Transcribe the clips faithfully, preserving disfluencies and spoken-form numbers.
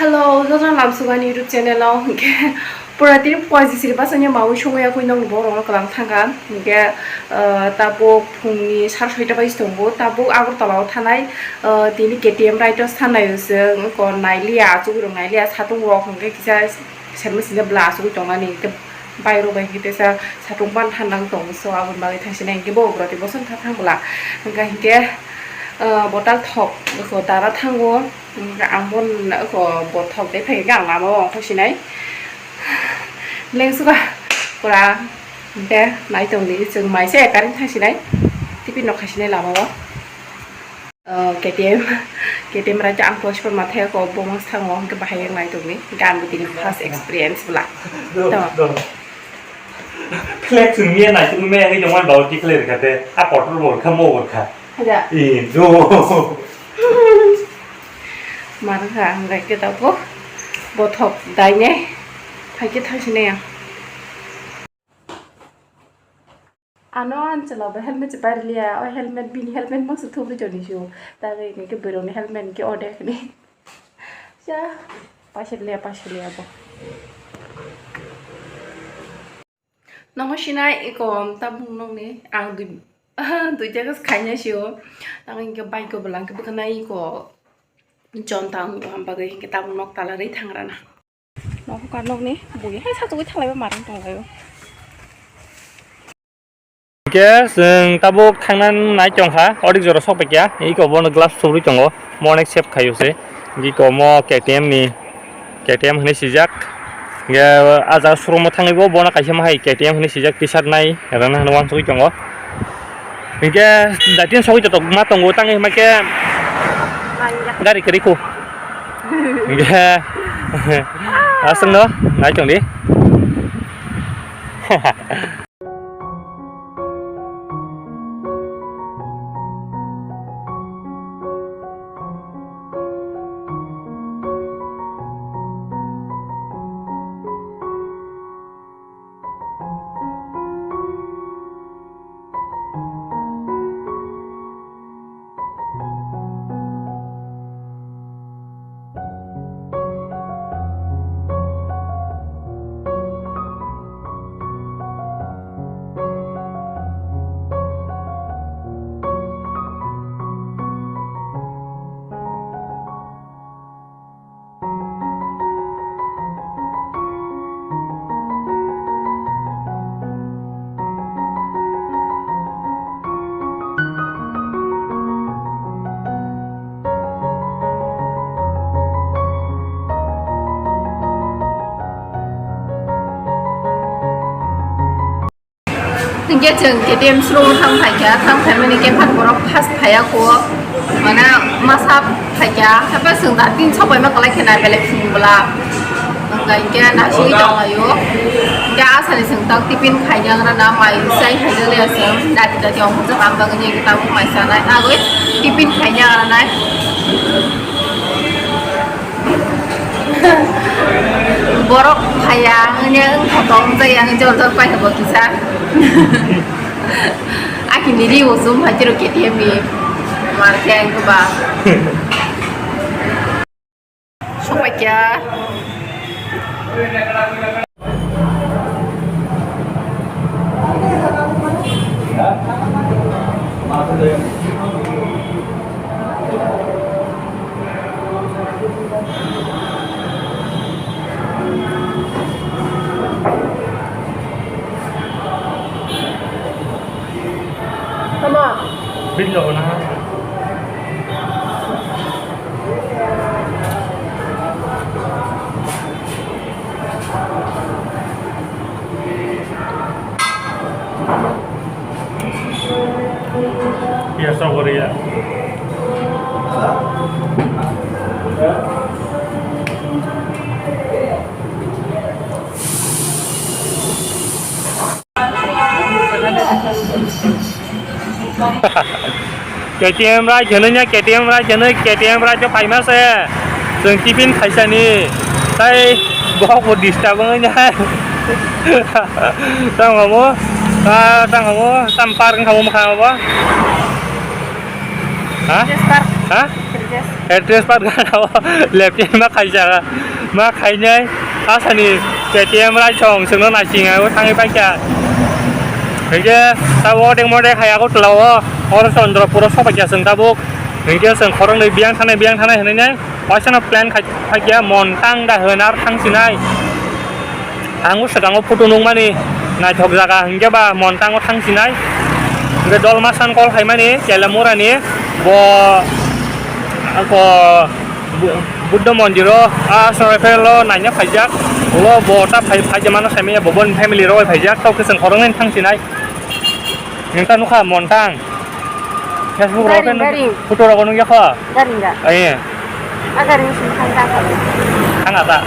Hello, jotono lamsugani YouTube channel o. Hinkhe pura tini poisa siri bachani maui songwi yakui nokni borok rok kwlang thangkha. Hinkhe, ah, tabuk phungni sar soita bai tongo. Tabuk Agartala o thanai, ah, tini K T M ride o sanai se, wngkha nailiya, achugwi rok nailiya, satung rok hinkhe kisa serma sida bwla achugwi tongnani. Hinkhe bike rok bai hinkhe teisa satung ban thanang tongo, so aboni bagwi thangsinai hinkhe bo bwrati bosong kha thang bwla. Hinkhe, hinkhe, ah, bo tal thok, wngkha dara thango. Ang bo nokho bo thok de phai khe ang lama o ongkhai sinai. Lengsuka pura de nai tong di, chwng mai se ekar wngkhai sinai. Tipi nok khai sinai lama o. Oh, K T M, K T M ride ang post pon mathai ko bo mang sango hwnkhe bahai wng nai tong di. Hwnkhe ang bo tini first experience bwla. To. Flex wngya nai tong me, ang tong man bawa declare kha te. A kotor bor kha, mo bor kha. Haja. Indo. Mar kha, ang rai khe tabuk bothok dai ne. Phai khe thang sini ya. Ano an chwla bo helmet se pai liya, o helmet, bini helmet masa thubri joni sio. Tare ke ke bero ni helmet ke ode kni. Ya, paisa liya, paisa liya bo. Nongo sinai iko tabuk nokni ang dui, dui jaga khaina sio. Ang inke bike ko belang ke bwkhanai iko jonta ang ham bagwi inke tabuk nok tala rwi thangrana. Nok hokar nokni bui hai sachogwi thanglaiba marang tonglaio. Hingke chwng tabuk thangna nai tongkha, odik jora sok paikha, iko bono glass subrwi tongo, mo onek save khaio se, iko mo K T M ni, K T M hinwi swijak, hingke ah jaga showroom o thangwi bo bono kaisa ma hai K T M hinwi swijak T-shirt nai rwna hinwi uansugwi tongo, hingke daitino sogwi joto ma tongo, tangwi hwnba khe gari kwrwi khu, hingke aswkno nai tongdi. Hingke chwng K T M showroom thang phaikha, thang phaimani khe phan borok first phaiya kho, mane masa phaikha, haiphano chwng da tin sok bai ma kwlai khe na belai phung bwla. Hingke hingke nasingwi tonglaio. Hingke asani chwng tok tiffin khaina gra na mai chai khaijak ya chwng, dati dati ongkhorjak ang bagwi ni tabuk mai chanai, agwi tiffin khaina gra nai. Borok phaiya, wngya wngkha tong jaya, wng jor jor paikha bo kisa. Akini ri o zoom hai tiro K T M ni. Mar khe ang ba. Sopai kya? Tama. Bini logo na. Biasa Korea. K T M ride hinwi nya, K T M ride hinwi, K T M ride o phaima se. Chwng tiffin khaisani. Tai bohok bo disturb wngwi nya. Tamo mo, ah, tamo mo, tam park wngkha mo mwkhang bo. Ha? Yes, sir. Ha? Yes. Address bar gana o left hand ma khaijak, ma khainai asani K T M Raisong chwngno naising o thangwi paikha. Hingke tabuk odek modek hai Agartala o, oro Chandrapur o sopaikha chwng tabuk. Hingke chwng khoroknwi biyang thanai, biyang thanai hinui nai waisano plan khai, khaikha Montang da hwn aro thangsinai. Ang o swkango photo nukmani naithok jaga hingke ba Montango thangsinai. Hingke Dolmasan call khaimani Telamurani bo, bo Bu-, Buddha mondiro a Saraifelo naina phaijak. Ulo bo ta phai, phaijamano saimanya bo boni family rogwi phaijak. Tokhe chwng khoroknwi thangsinai. Nokta nukha Montang. Facebook rok Garing, khe garing. Photo rok nukya kho. Garing da. Aye. A garing sini thang ta kho. Thang ata.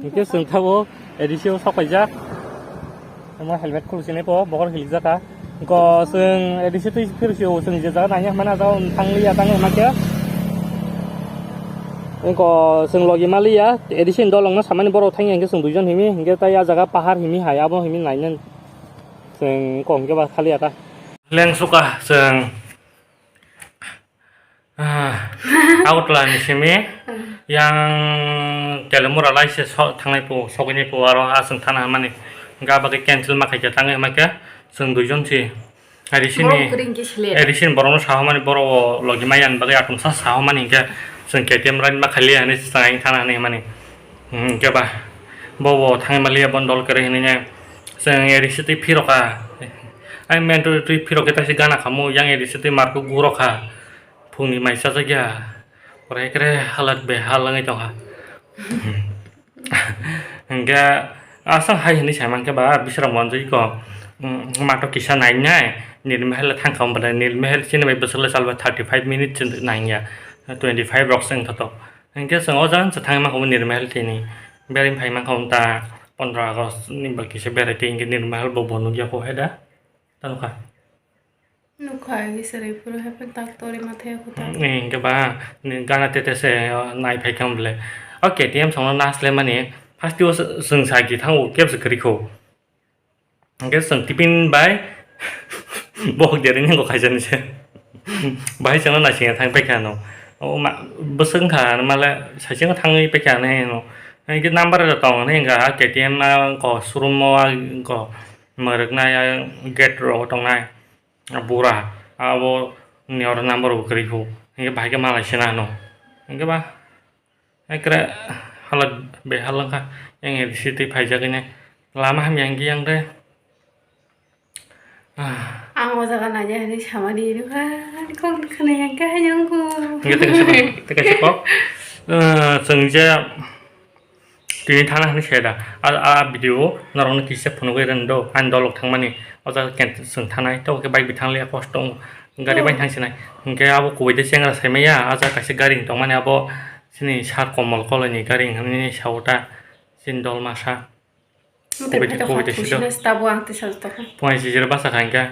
Hingke chwng tabuk A D C o sok paijak. Omo helmet khulsinai po, bokol hilikjak kha. Hingke chwng A D C twi phirsi o chwng je jaga nangya hwnmani ah jaga thang liya tang hwnma khe. Hingke chwng logi ma liya, A D C ni dolong no samani borok thangya hingke chwng duijon himi, hingke tai ah jaga pahar himi hai abo himi nainani. Chwng kok hingke ba khaliya ta. Lengsuka chwng. Ah, Agartala ni simi yang Telamura lai se so thangnai po, sogwini po aro aswng thana hwnmani. Hingke ah bagwi cancel ma khaikha tangwi hwnma khe chwng duijon si. Ari sini, Borok kwrwi hwnkhe select. Ari sini borokno sahomani borok o logi maya ni bagwi atungsa sahomani hingke chwng K T M ride ma khailiya hinui chwng thana hinui hwnmani. Hmm, hingke ba bo bo thangwi maliya bon dol kwrwi hinui nai. Chwng A D C twi phirokha. Ai mentally twi phirok khe taisi gana khamu, yang A D C twi markuk gurokha. Phungni mai chajakya. Pore ekre halat behal wngwi tongkha. Hingke aswk hai hinui saimankhe ba bisrok monjui ko. Hmm, mato kisa nainai. Nirmahel thangkha ombre, Nirmahel chini bai bwswk le salbai thirty five minutes nangya. Twenty five rok se wngthotok. Hingke chwng o jang se thangwi mankha bo Nirmahal tini. Bereng phai mankha bo ta pondro August ni ba kisa berai twi hingke Nirmahal bo bo nukya kho hai da. Ta nukha. Nukha, agi serai phuru hai phano tak tori ma thaya kho ta. Ni hingke ba ni gana tete se, o, nai phai kha bole. O K T M songno nas le mani first o chwng sa ki thango kebsa kwrwi kho. Hingke chwng tiffin bai bohok dereng ni bo khaisa ni se. Bahai chwngno naisingya thang paikha ano. O ma, bwswk wngkha ano male saichung thangwi paikha ano he ano. Hingke number rok tong hinwi hingka K T M a ko showroom o ko mwrwknai a gate rok tongnai. Bura abo ni oro number bo kwrwi kho. Hingke bahai khe malai sina ano. Hingke ba. Ekre halat behal wngkha, yang A D C twi phaijak hine lama hamya hingke yang de. Ah. Ang o jaga naina hinui samani nukha, ani kok nukha nai hingke hayungku. Hingke tei kaisa kok, tei kaisa kok, eh, chwng je Tini thana hwnwi saya da. A, a video norokno kisa phunugwi rwng do. Ani dolok thangmani o jaga ken chwng thanai. Tei khe bike bi thang liya, kosto wngo. Gari bai thang sinai. Hinkhe abo kubui de chengra sai maya. A jaga kaisa gari wng tongmani abo chini sir Komol Koloi ni gari wng hwnwi sao ta. Chini dol masa. Kubui de, kubui de sido. Puai sijiro basa kha hinkhe.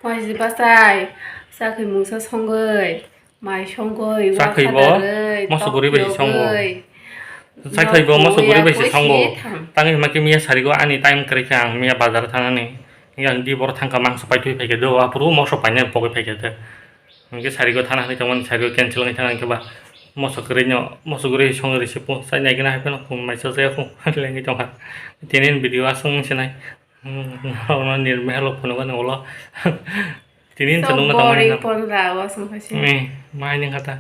Puai sijiro basa, sakhi mungsa songwi. Mai songwi, Chakhwi bo, wasadarwi, moso guri bai tok songo. Yogwi, Chakhwi bo, moso guri bai se nogo songo. Thang. Tangwi hima khe miya sarigo ani time kwrwi khe ang miya bazar thangnani. Hinkhe ang di boro thangkha mangso paitwi phaikhe do, aphuru moso painani pogwi phaikhe do. Hinkhe sarigo thana hinwi tongmani sarigo cancel wngwi thangkha hinkhe ba moso kwrwino, moso guri songwi rwisi pung sai naikhe na haiphano pung mai chajaya pung lengwi tongkha. Tini video aswk wngse nai. Hmm, norokno nirmai halok phunukani ulo. Tini so nungna tongmani boring na. Pondra, wasung khasi. Hmm, mai nung kha ta.